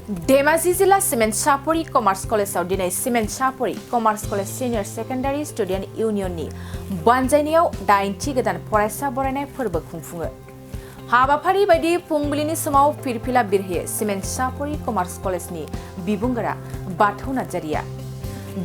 धेमाजि जिल्ला सिमेन्ट-सापरि कमार्स कलेजाव दिनै Simen Chapori commerce college senior secondary student इउनियननि बानजायनायाव 80 गोदान फरायसा बरायनाय फोरबो खुंफुङो। हाबाफारि बायदि फुंबिलिनि समाव फिरफिला बिरहोयो सिमेन्ट-सापरि कमार्स कलेजनि बिबुंगोरा बाथौ नार्जारिया।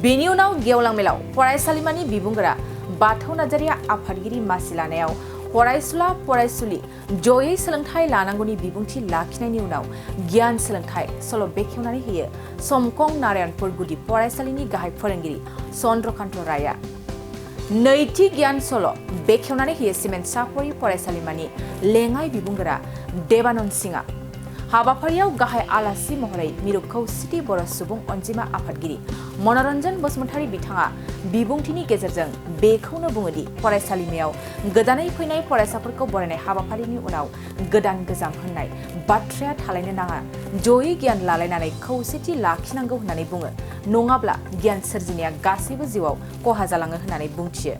बेनि उनाव गेवलां मेलाव फरायसालिमानि बिबुंगोरा बाथौ नार्जारिया आफादगिरि मासि लानायाव फरायसुला फरायसुलि जयै सोलोंथाइ लानांगौनि बिबुंथि लाखिनायनि उनाव गियान सोलोंथाइ सल' बेखेवनानै होयो समकं नारायणपुर गुदि फरायसालिनि गाहाय फोरोंगिरि चन्द्रकान्त रायआ। नैथि गियान सल' बेखेवनानै होयो सिमेन्ट-सापरि फरायसालिमानि लेङाइ बिबुंगोरा देबानन्द सिंहआ। हाबाफारियाव गाहाय आलासि महरै मिरु खौसेथि बर' सुबुं अनजिमा आफादगिरि मनरन्जन बसुमतारी बिथाङा बिबुंथिनि गेजेरजों बेखौनो बुङोदि फरायसालिमायाव गोदानै फैनाय फरायसाफोरखौ बरायनाय हाबाफारिनि उनाव गोदान गोजाम होननाय बाथ्राया थालायनो नाङा, जयै गियान लालायनानै खौसेथि लाखिनांगौ होननानै बुङो, नङाब्ला गियान सोरजिनाया गासैबो जिउआव खहा जालाङो होननानै बुंथियो।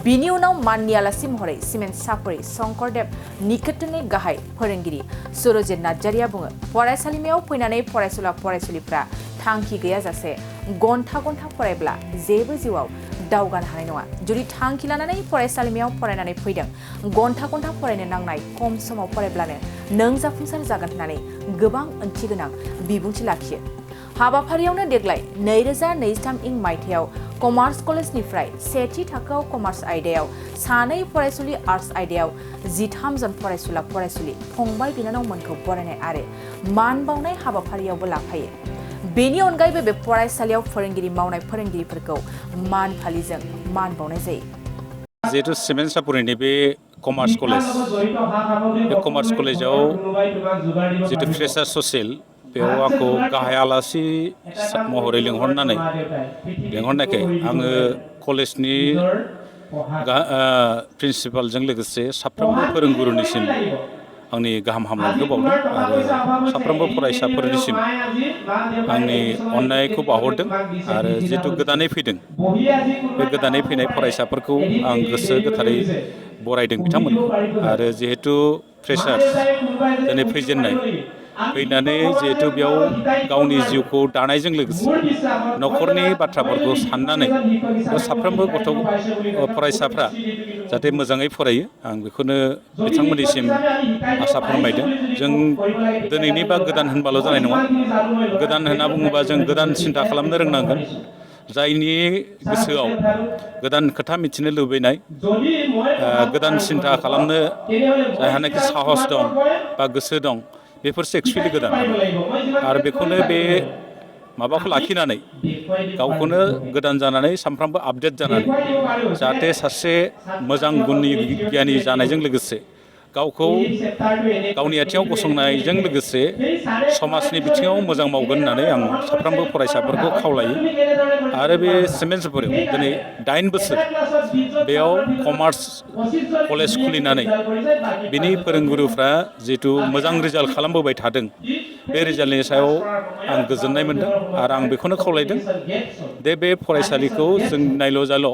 बिनि उनाव माननि आलासि महरै सिमेन्ट-सापरि शंकरदेव निकेतननि गाहाय फोरोंगिरि सुरजित नार्जारिया बुङो, फरायसालिमायाव फैनानै फरायसुला फरायसुलिफ्रा थांखि गैयाजासे घन्टा फरायब्ला जेबो जिउआव दावगानो हानाय नङा। जुदि थांखि लानानै फरायसालिमायाव फरायनानै फैदों, घन्टा फरायनो नांनाय खम समाव फरायब्लानो नों जाफुंसार जागोन होननानै गोबां ओंथि गोनां बिबुंथि लाखियो। हाबाफारियावनो देग्लाय 2023 मायथाइयाव कमार्स कलेजनिफ्राय सेथि थाखोआव कमार्स आयदायाव 2 फरायसुलि, आर्ट्स आयदायाव 13 जन फरायसुला फरायसुलि फंबाय बिनानावमोनखौ बरायनाय आरो मान बावनाय हाबाफारियावबो लाफायो। बेनि अनगायैबो बे फरायसालियाव फोरोंगिरि मावनाय फोरोंगिरिफोरखौ मान फालिजों मान बावनाय जायो। जिहेतु सिमेन्ट-सापरिनि बे कमार्स कलेज, बे कमार्स कलेजाव जितु फ्रेसार ससियेल, बेयाव आंखौ गाहाय आलासि महरै लेंहरनायखाय आङो कलेजनि प्रिन्सिपालजों लोगोसे साफ्रोमबो फोरोंगुरुनिसिम आंनि गाहाम हामलायनायखौ बावदों आरो साफ्रोमबो फरायसाफोरनिसिम आंनि अननायखौ बावहरदों आरो जिहेतु गोदानै फैदों, बे गोदानै फैनाय फरायसाफोरखौ आं गोसो गोथारै बरायदों बिथांमोनखौ। आरो जिहेतु फ्रेसार्स दिनै फैनानै जिहेतु बेयाव गावनि जिउखौ दानायजों लोगोसे न'खरनि बाथ्राफोरखौ साननानै साफ्रोमबो फरायसाफ्रा जाहाथे मोजाङै फरायो, आं बेखौनो बिथांमोननिसिम आसा फोरमायदों। जों दिनैनि बा गोदान होनबाल' जानाय नङा। गोदान होनना बुङोबा जों गोदान सिन्था खालामनो रोंनांगोन। जायनि गोसोआव गोदान खोथा मिथिनो लुबैनाय, गोदान सिन्था खालामनो जायहानाखि साहस दं बा गोसो दं, बेफोरसो एक्सुवेलि गोदान आरो बेखौनो बे माबाखौ लाखिनानै गावखौनो गोदान जानानै सानफ्रामबो आपडेट जानानै जाहाथे सासे मोजां गुननि गियानि जानायजों लोगोसे गावखौ गावनि आथिङाव गसंनायजों लोगोसे समाजनि बिथिङाव मोजां मावगोन होननानै आं साफ्रोमबो फरायसाफोरखौ खावलायो। आरो बे सिमेन्ट-सापरियाव दिनै 8 बोसोर बेयाव कमार्स कलेज खुलिनानै बिनि फोरोंगुरुफ्रा जिहेतु मोजां रिजाल्ट खालामबोबाय थादों, बे रिजाल्टनि सायाव आं गोजोननाय मोनदों आरो आं बेखौनो खावलायदों दे बे फरायसालिखौ जों नायल' जाल'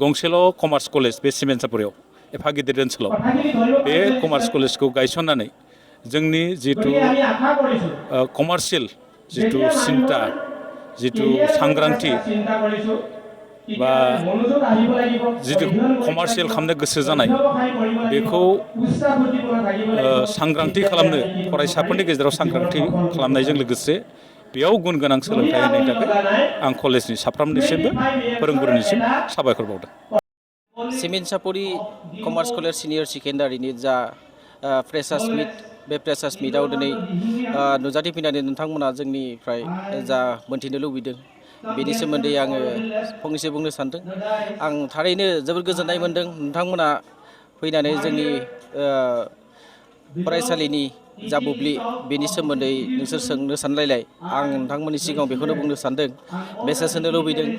गंसेल' कमार्स कलेज बे सिमेन्ट-सापरियाव एफा गिदिर ओनसोलाव बे कमार्स कलेजखौ गायसननानै जोंनि जितु कमार्सियेल जितु सिन्ता, जितु सांग्रांथि बा जितु कमार्सियेल खालामनो गोसो जानाय, बेखौ सांग्रांथि खालामनो फरायसाफोरनि गेजेराव सांग्रांथि खालामनायजों लोगोसे बेयाव गुन गोनां सोलोंथाइ होनायनि थाखाय आं कलेजनि साफ्रोमनिसिमबो फोरोंगुरुनिसिम साबायखर बावदों। सिमेन्ट-सापरि कमार्स कलेज सिनियर सेकेन्डारिनि जा फ्रेसार्स मिट, बे फ्रेसार्स मिटआव दिनै नुजाथिफैनानै नोंथांमोना जोंनिफ्राय जा मोनथिनो लुबैदों, बेनि सोमोन्दै आङो फंनैसो बुंनो सानदों। आं थारैनो जोबोद गोजोननाय मोनदों नोंथांमोना फैनानै जोंनि फरायसालिनि जा बुब्लि, बेनि सोमोन्दै नोंसोर सोंनो सानलायलाय। आं नोंथांमोननि सिगाङाव बेखौनो बुंनो सानदों, मेसेज होनो लुबैदों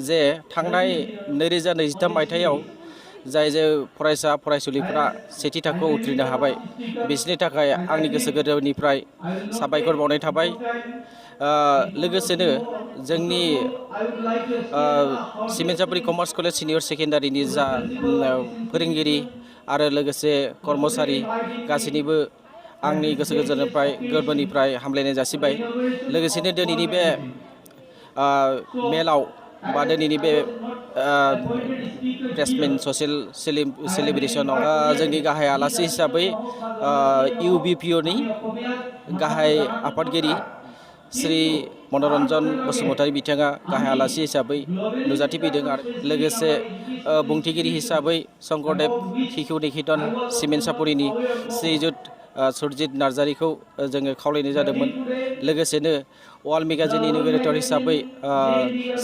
जे थांनाय 2023 मायथाइयाव जाय फरायसा फरायसुलिफ्रा सेथि थाखोआव उथ्रिनो हाबाय, बिसोरनि थाखाय आंनि गोसो गोरबोनिफ्राय साबायखर बावनाय थाबाय। लोगोसेनो जोंनि सिमेन्ट-सापरि कमार्स कलेज सिनियर सेकेन्डारिनि जा फोरोंगिरि आरो लोगोसे कर्मचारि गासैनिबो आंनि गोसो गोरबोनिफ्राय हामलायनाय जासिबाय लोगोसेनो दिनैनि बे मेलाव बा दिनैनि बे प्लेसमेन्ट ससियेल सेलिब्रेसनाव जोंनि गाहाय आलासि हिसाबै UBPOनि गाहाय आफादगिरि श्री मनरन्जन बसुमतारी बिथाङा गाहाय आलासि हिसाबै नुजाथिफैदों आरो लोगोसे बुंथिगिरि हिसाबै शंकरदेव शिशु निकेतन सिमेन्ट सापरिनि श्रीजुत सुरजित नार्जारिखौ जोङो खावलायनाय जादोंमोन लोगोसेनो वाल मेगाजिननि इन'ग्रेटर हिसाबै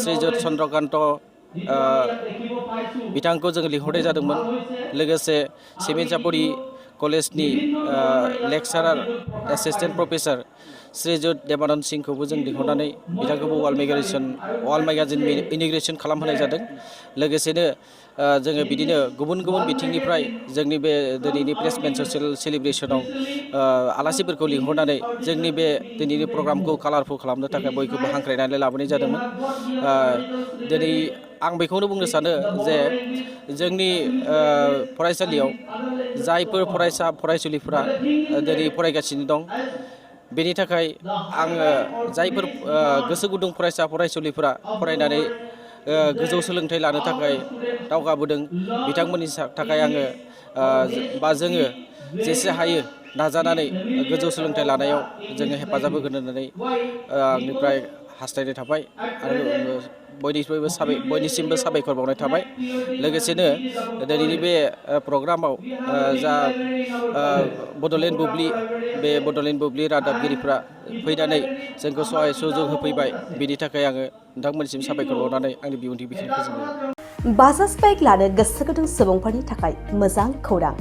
श्रीजुत चन्द्रकान्त बिथांखौ जोङो लिंहरनाय जादोंमोन लोगोसे सिमेन्ट सापरि कलेजनि लेक्सारार एसिस्टेन्ट प्रफेसर श्रीजुत देबानन्द सिंहखौबो जों लिंहरनानै बिथांखौबो वाल मेगाजिन इन'ग्रेसन खालामहोनाय जादों लोगोसेनो जोङो बिदिनो गुबुन गुबुन बिथिंनिफ्राय जोंनि बे दिनैनि प्लेसमेन्ट ससियेल सेलिब्रेसनाव आलासिफोरखौ लिंहरनानै जोंनि बे दिनैनि प्रग्रामखौ कालारफुल खालामनो थाखाय बयखौबो हांख्रायनानै लाबोनाय जादोंमोन दिनै आं बेखौनो बुंनो सानो जे जोंनि फरायसालियाव जायफोर फरायसा फरायसुलिफोरा दिनै फरायगासिनो दं बेनि थाखाय आङो जायफोर गोसो गुदुं फरायसा फरायसुलिफोरा फरायनानै गोजौ सोलोंथाइ लानो थाखाय दावगाबोदों बिथांमोननि थाखाय आङो बा जोङो जेसे हायो नाजानानै गोजौ सोलोंथाइ लानायाव जोङो हेफाजाब होगोन होननानै आंनिफ्राय हास्थायनाय थाबाय आरो बयनिसिमबो साबायखर बावनाय थाबाय लोगोसेनो दिनैनि बे प्रग्रामाव जा बड'लेण्ड बुब्लि रादाबगिरिफ्रा फैनानै जोंखौ सहाय सुजुग होफैबाय बिनि थाखाय आङो नोंथांमोननिसिम साबायखर बावनानै आंनि बिबुंथि बेखिनिखौ फोजोबबाय। बाजाज बाइक लानो गोसो गुदुं सुबुंफोरनि थाखाय मोजां खौरां।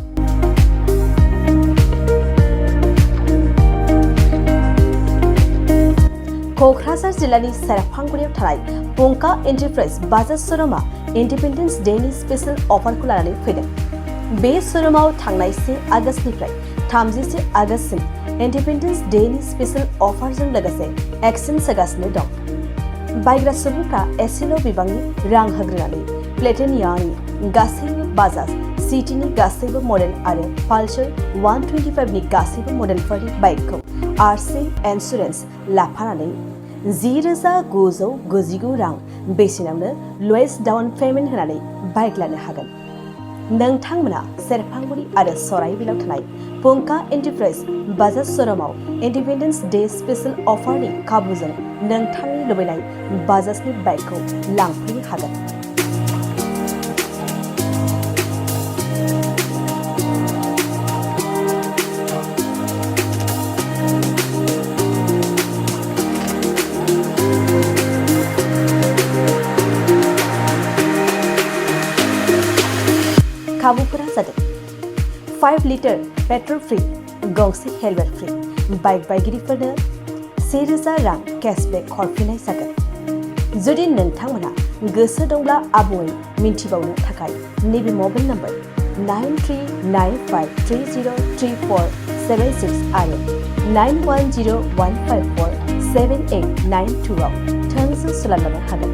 क'क्राझार जिल्लानि सेरफांगुरियाव थानाय पंका एन्टारप्राइज बाजाज श'रुमआ इन्डिपेन्डेन्स डेनि स्पेशेल अफारखौ लानानै फैदों। बे श'रुमाव थांनाय 1 आगस्तनिफ्राय 31 आगस्तसिम इन्डिपेन्डेन्स डेनि स्पेशेल अफारजों लोगोसे एक्सचेन्ज होगासिनो दं। बायग्रा सुबुंफ्रा एसेल' बिबांनि रां होग्रोनानै प्लेटिनियानि गासैबो बाजाज सिटीनि गासैबो मडेल आरो पालसार 125नि गासैबो मडेलफोरनि बाइकखौ RC इन्सुरेन्स लाफानानै 10,999 रां बेसेनावनो लवेस्ट डाउन पेमेन्ट होनानै बाइक लानो हागोन। नोंथांमोना सेरफांगुरि आरो सराइबिलाव थानाय पंका एन्टारप्राइज बाजाज श'रुमाव इन्डिपेन्डेन्स डे स्पेशेल अफारनि खाबुजों नोंथांनि लुबैनाय बाजाजनि बाइकखौ लांफैनो हागोन। खाबुफोरा जादों 5 लिटार पेट्रल फ्री, गंसे हेलमेट फ्री, बाइक बायगिरिफोरनो 1,000 रां केशबेक हरफिननाय जागोन। जुदि नोंथांमोना गोसो दंब्ला आबुङै मिन्थिबावनो थाखाय नैबे मबाइल नम्बर 9395303476 आरो 9101547892 आव थोंजों सोलायनो हागोन।